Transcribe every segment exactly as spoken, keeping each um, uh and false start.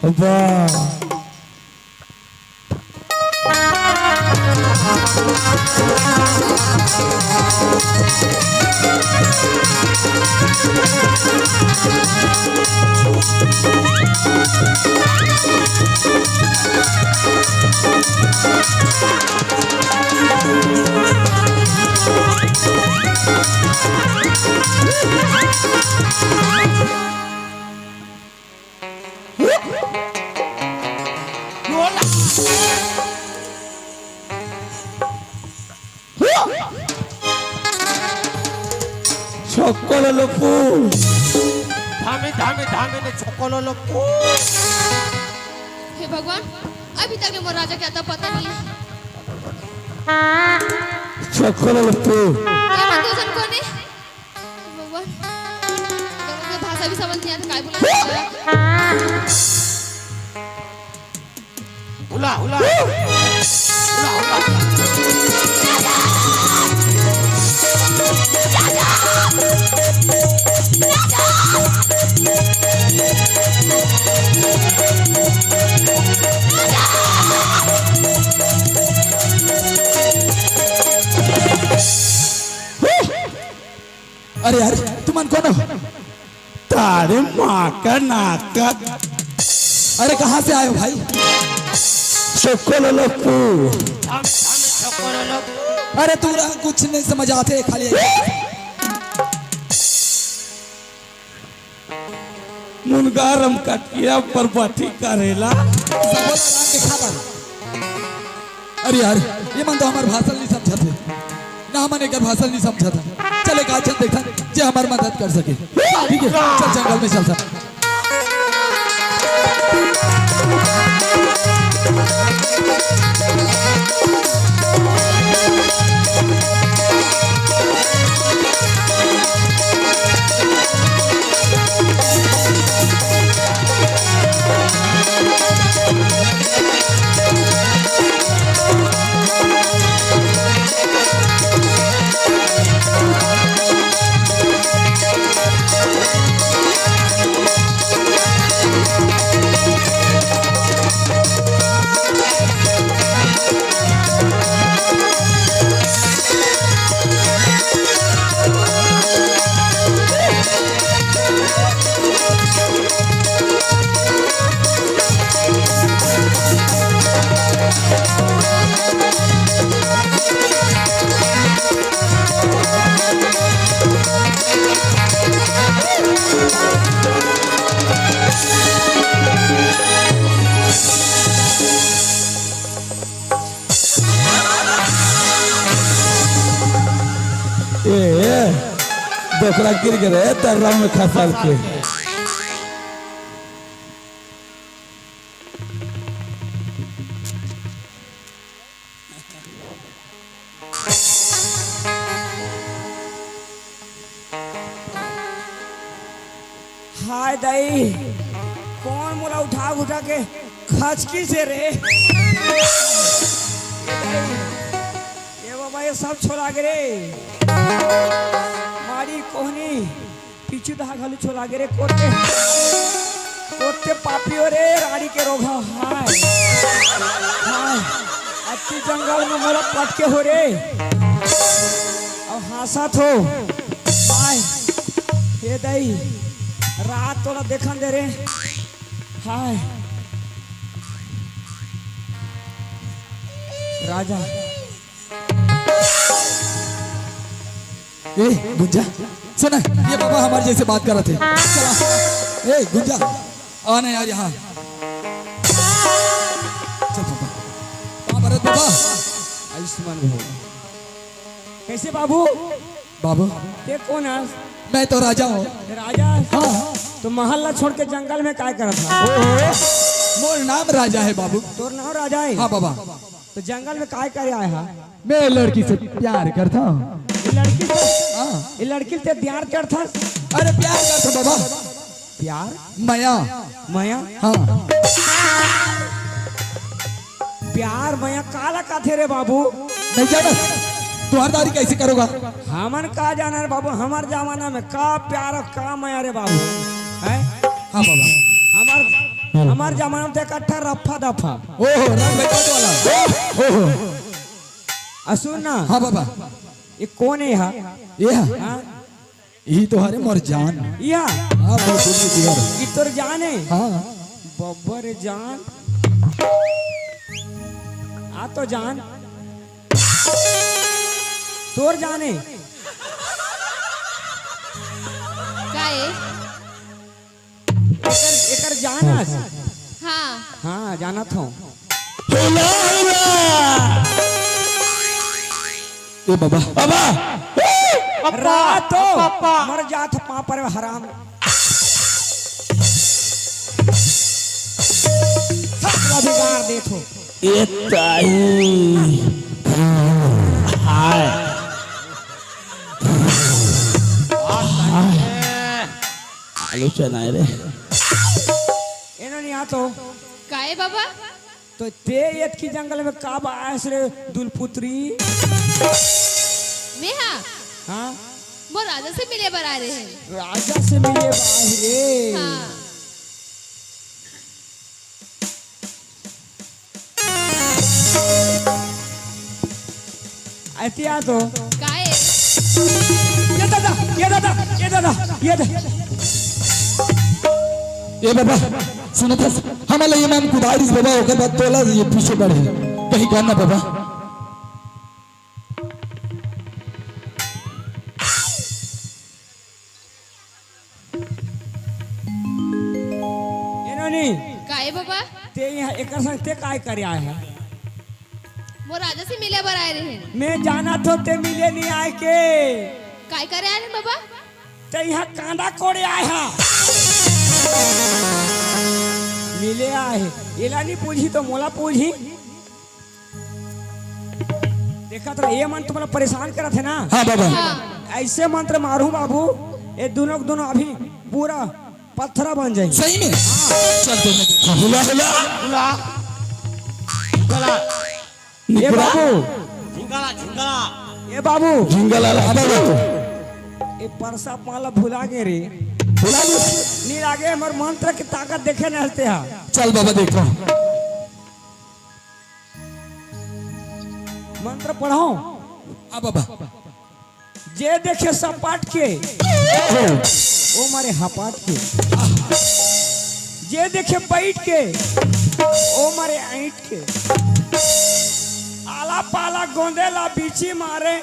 वाह। छोको लोलो पू। धामे, धामे, धामे ने छोको लोलो पू। हे भगवान, अभी तक ले मोर राजा के आता पता नहीं है। छोको लोलो पू। ये मन दो जन कोने? भगवान, ये भाषा भी समझ नहीं आता, काय बोला? Hula, hula. Hula, hula. अरे यार, तुमन कोन हो? तारे माँ का नाक का। अरे कहाँ से आए हो भाई? छोको लोलो पू। हम, हम छोको लोलो पू। अरे तू रहा कुछ नहीं समझ आते, खाली मुनगा रमकटिया पर बटी करेला। सबो राम के खबर। अरे यार, ये मन तो हमार भाषा नहीं समझत हे, ना हमन एकर भाषा नहीं समझत हे। चल एक आदमी देखथन जे हमार मदद कर सके। ठीक है, चल जंगल में चलथन। ए, ए, डोकरा गिर गे रे, तर्रा में खसल के। हाय दाई, कोन मोला उठा उठा के खचकी से रे? ए दाई, ए बाबा, ये सब छोला गे रे। मारी कोहनी, पीछू दहा घलू छोला गे रे। कोते, कोते पापी हो रे, राड़ी के रोगा। हाय, हाय, अति जंगल में मोला पटके हो रे। अब हाँसत हो। हाय, हे दाई, रात तोला देखन दे रे। हाय। राजा। ए, गुंजा, सुना, ये बाबा हमारे जैसे बात करत हे। चला। ए, गुंजा, आ ना यार यहाँ। चल बाबा। हाँ, भरत बाबा। आयुष्मान भव। कैसे बाबू? बाबू। ते कोन हस? मैं तो राजा हूँ। राजा हस? हाँ। तो महल ला छोड़ के जंगल में काय करत हस? ओहो, मोर नाम राजा है बाबू। तोर नाम राजा है? हाँ बाबा। तो जंगल में काय करे आए हा? मैं लड़की से प्यार करता हूँ। ये लड़की से? हाँ। ये लड़की से प्यार करता? अरे प्यार करता बाबा। प्यार? मया। मया? हाँ। प्यार मया काला कथे रे बाबू? नहीं जाना। तुहार दारी कैसे करोगा? हमन का जाना रे बाबू, हमार जमाना में का प्यार और का मया रे बाबू, हैं? हाँ बाबा। हमार हमार जमाना में तो इकट्ठा रफा दफा। ओहो, राम भाई कट वाला। ओहो। आ सुन ना। हाँ बाबा। ये कौन है यहाँ? ये है? हाँ? यही तो हरे मोर जान। या? हाँ, बहुत दूर से जीवर। ये तोर जान है? हाँ। बब्बर जान। आ तो जान। तोर जान है? का है? एकर, एकर जानस? हाँ। हाँ, जानत हूँ। होला, होला। ए बाबा। बाबा। रातो। पापा। मर जात पापर हराम। सब बिगाड़ देत हो। ए ताई। हाय। हाय। आलू चना है रे। एनो नहीं आतो। काहे बाबा? तो ते एतकी जंगल में का बायस रे दुलपुत्री? मैं हाँ? हाँ? मोर राजा से मिले बर आए रहे। राजा से मिले बर आए रे। हाँ। एती आ तो। काहे? ये दादा, ये दादा, ये दादा, ये दे। ए बाबा, सुनत हस, हमला ये मन कुदारिस बाबा, ओकर बाद तोला ये पीछे बढ़े। कहीं कहना बाबा। ए नोनी, काहे बाबा? ते यहाँ एकर संग ते काय करे आए है? मोर राजा से मिले बर आए रहे। मैं जानत हो ते मिले नहीं आए के। काय करे आए रहे बाबा? ते यहाँ कांदा कोड़े आए हा। मिले आए हे। एला नहीं पूछी तो मोला पूछी। देखत रह, ये मन तुमला परेशान करत है ना? हाँ बाबा। हाँ। ऐसे मंत्र मारू बाबू, ये दोनों के दोनों अभी पूरा पत्थरा बन जाए। सही में? चल तो मैं देखा। Hula, hula. हुला। चला। ए निकला। बाबू। झिंगला, झिंगला। ए बाबू। झिंगला ला, हाँ बाबा। ए परसा पाला भुला गे रे। भुला गे। नहीं लागे, हमर मंत्र की ताकत देखे न हंसते हा। चल बाबा देखो। मंत्र पढ़ो। हाँ बाबा। जे देखे सपाट के, ओ मारे हपाट के। जे देखे बैठ के, ओ मारे ऐंठ के। आला पाला गोंदे ला बीछी मारे।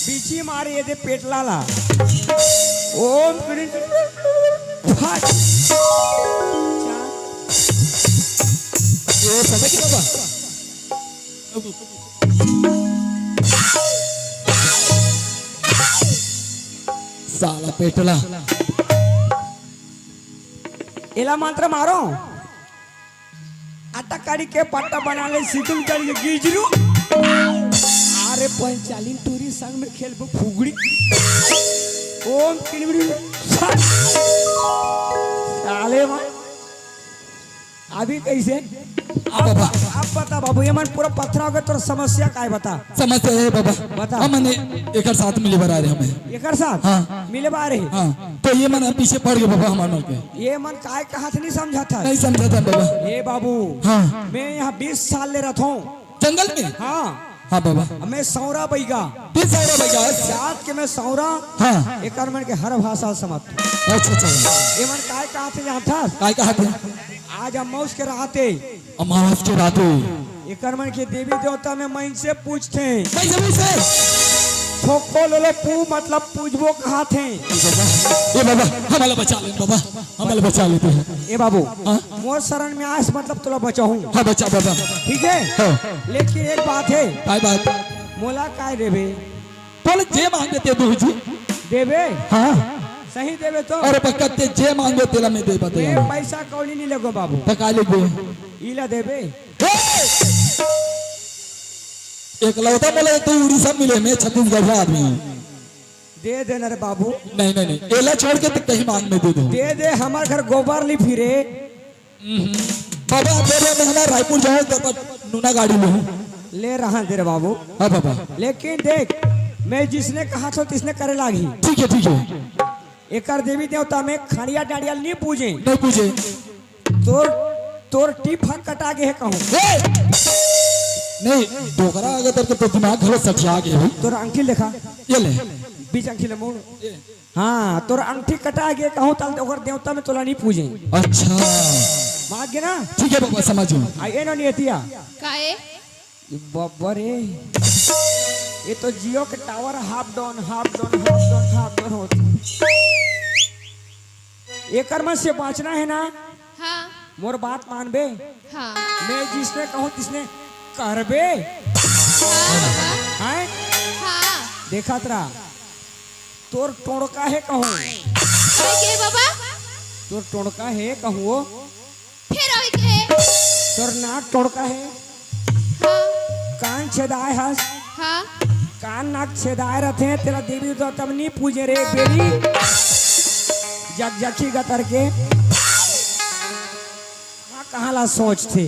बीछी मारे ये दे पेटला ला। ओम क्रीं फट। ये समझ बाबा। साला पेटला। एला मंत्र मारो। आटा काड़ी के पाटा बना ले, सितुल काड़ी के गिजरू। अरे पंचालिन टूरी संग में खेलबो फुगड़ी। ओम किड़मिड़ी। साले माँ। अभी कैसे? अब बाबा। अब बता बाबू, ये मन पूरा पत्थरा हो गया, तोर समस्या का है बता? समस्या है बाबा। बता। हम मने एकर साथ मिले बर आ रहे हमें। एकर साथ? हाँ। मिले बर आ रहे? हाँ। तो ये मन पीछे पड़ गए बाबा हमारे मन के। ये मन काय कहा थे नहीं समझा था? नहीं समझा था बाबा। ए बाबू। हाँ। मैं यहाँ बीस साल ले रहता हूँ। जंगल में? हाँ। हाँ बाबा। मैं सौरा बैगा। तीन सौ रुपए का है। जात के मैं सौरा। हाँ। एकर मन के हर भाषा समझ। अच्छा, अच्छा। ये मन काय कहा थे यहाँ था? काय कहा थे? आज अमावस के राते। अमावस के राते। एकर मन के देवी देवता में मन से पूछते। कैसे पूछते? थोको लोलो पू मतलब पूछबो कहा थे। ये बाबा, हमला बचा ले बाबा, हमला बचा लेते हैं। ए बाबू, हाँ? मोर शरण में आस मतलब तोला बचाहूँ। हाँ, बचा बाबा। ठीक है? हाँ। लेकिन एक बात है। काय बात? मोला काय देबे? बोले जे मांगे ते दू जी। देबे? हाँ। सही देबे तो? अरे पक्का ते जे मांगे तेला मैं दे बता मैं यार। पैसा कौड़ी नहीं लेगो बाबू। तो काय लेगो? इला देबे? हे! एकलौता बोले तू उड़ीसा मिले, मैं छत्तीसगढ़ से आदमी हूँ। दे देना रे बाबू। नहीं, नहीं, नहीं, एला छोड़ के तो कहीं मांग में दे दो। दे दे, हमारे घर गोबर ली फिरे। हम्म। बाबा, दे दे, मैं ना रायपुर जाऊँ तो पर नूना गाड़ी लूँ। ले रहा दे रे बाबू। हाँ बाबा। लेकिन देख, मैं जिसने कहा था, तिसने करे लागी। ठीक है, ठीक है। एकर देवी देवता में खड़िया डांडिया नी पूजे। नहीं पूजे। तोर, तोर टीप ह कटा गे हे कहूँ। ए! नहीं, डोकरा आगे तरके तो दिमाग घलो सठिया गे भाई। तोर अंगठी देखा। ये ले। बीच अंगठी ले मोड़। हाँ, तोर अंगठी कटा गे कहूँ, तल ओकर देवता में तोला नी पूजे। अच्छा। मार गे ना? ठीक है बाबा, समझ गया। आ, ए नो नियतिया। काए? ये बब्बर रे। ये तो जियो के tower half down, half down, half down, half down होत। एकर मन से बाँचना हे ना? हाँ। मोर बात मानबे? हाँ। मैं जिसने कहूँ तिसने करबे? हाँ बाबा। हैं? हाँ। देखत रह। तोर टोड़का हे कहूँ। काय के बाबा? तोर टोड़का हे कहूँ वो। फेर होई के? तोर नाक टोड़का हे। हाँ। कान छेदाए हस। हाँ। कान नाक छेदाए रथे, तेला देवी तो तब नी पूजे रे बेरी। जकजकी गतर के। कहाँ, कहाँ ला सोचथे।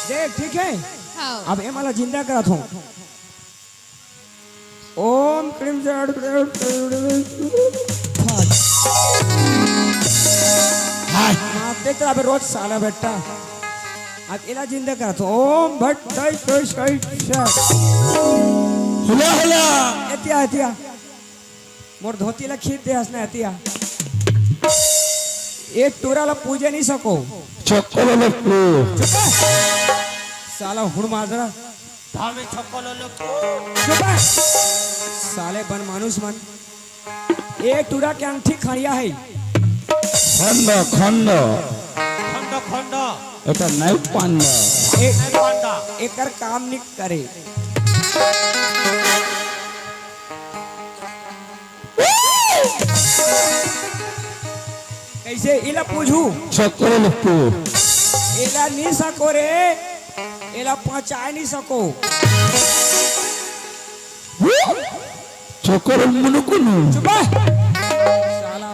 देख, ठीक है? हाँ। अब एमा ला जिंदा करत हूँ। ओम क्रीम से हाय। मारते तो अबे रोज साला बेटा। अब एला जिंदा करत हूँ। ओम भट्ट दई दई दई से। हुला, हुला। एतिया, एतिया। मोर धोती ला खींच दे हस ना एतिया। ए टूरा ला पूजे नहीं सको। चक्कर वाला टूर। चुप है। साला हुड़ माजरा। धामी छक्को लो लो। चुप है। साले बन मानुस मन। ए टूरा के अंगठी खड़िया है। खंड, खंड। खंड, खंड। एटा नहीं पांडा। ए-, नहीं पांडा। एकर काम नहीं करे। कैसे इला पूछू? चक्कर लपू। एला नहीं सको रे। एला पहुंचाए नहीं सको। चोकर मुनुकुनु। चुप है। साला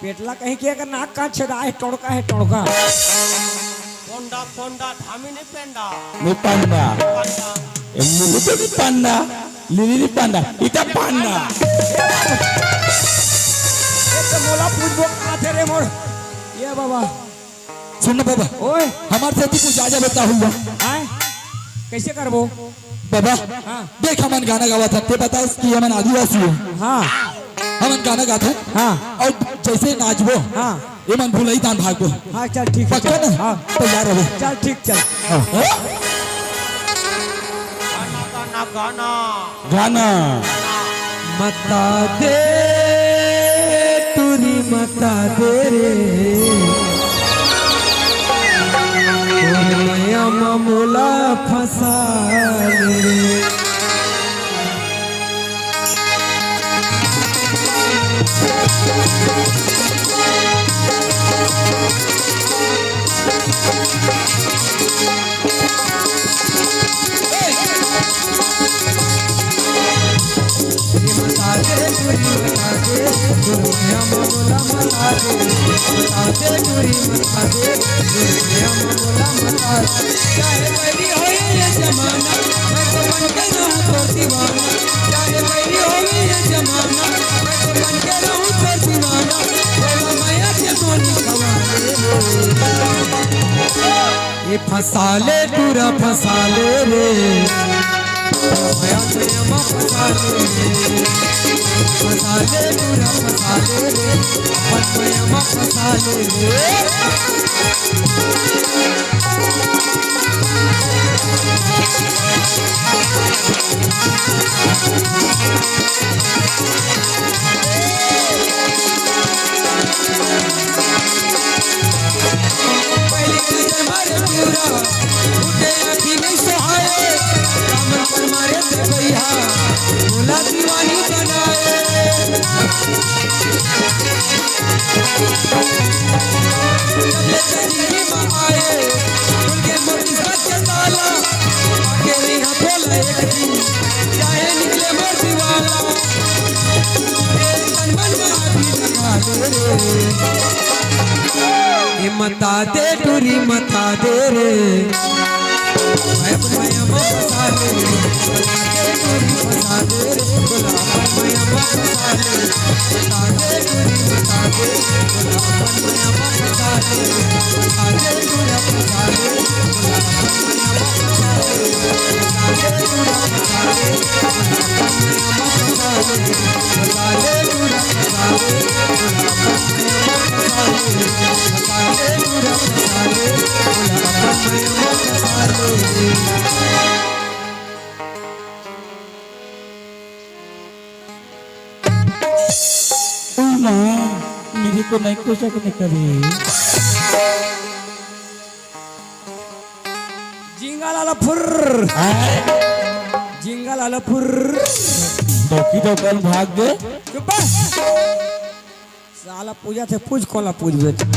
पेटला कहीं के अगर नाक का छेदा है, टोड़का है, टोड़का। पोंडा, पोंडा, धामी नहीं पेंडा। नहीं पांडा। पांडा। ए मुनुकुनु पांडा, लिली नहीं पांडा, इटा पांडा। ये तो मोला पूछबो कहाँ थे रे मोर। ये बाबा। सुन ना बाबा, ओए। हमार से तू कुछ आ जा बता हुआ। आए? कैसे करबो? बाबा, हाँ। देख हमन गाना गावत हन, ते बतास कि हमन आदिवासी हो। हाँ। हमन गाना गात हन। हाँ। और जैसे नाचबो, हाँ। ये मन भुलई तान भागबो। हाँ, चल ठीक है, पक्का चल। ना? हाँ। तैयार रहो। चल ठीक, चल। हाँ। गाना, गाना, गाना। गाना। मता दे टुरी मता दे रे, तोर मया म मोला फंसा ले रे। ये फंसा ले टुरा फंसा ले रे, मया मया मा फंसा ले रे, फंसा ले टुरा फंसा ले रे, अपन मया मा फंसा ले रे। ये मता दे टुरी मता दे रे, मैं मया मा फंसा ले रे, मता दे टुरी मता दे रे, बोला मैं मया मा फंसा उई माँ, मेरे को नहीं कोसा के निकले। जिंगा लाला फुर्र। हैं? जिंगा लाला फुर्र। डौकी डौकन भाग गे। चुप बे। साला पूजा थे पूछ, कोला पूछ बेटा।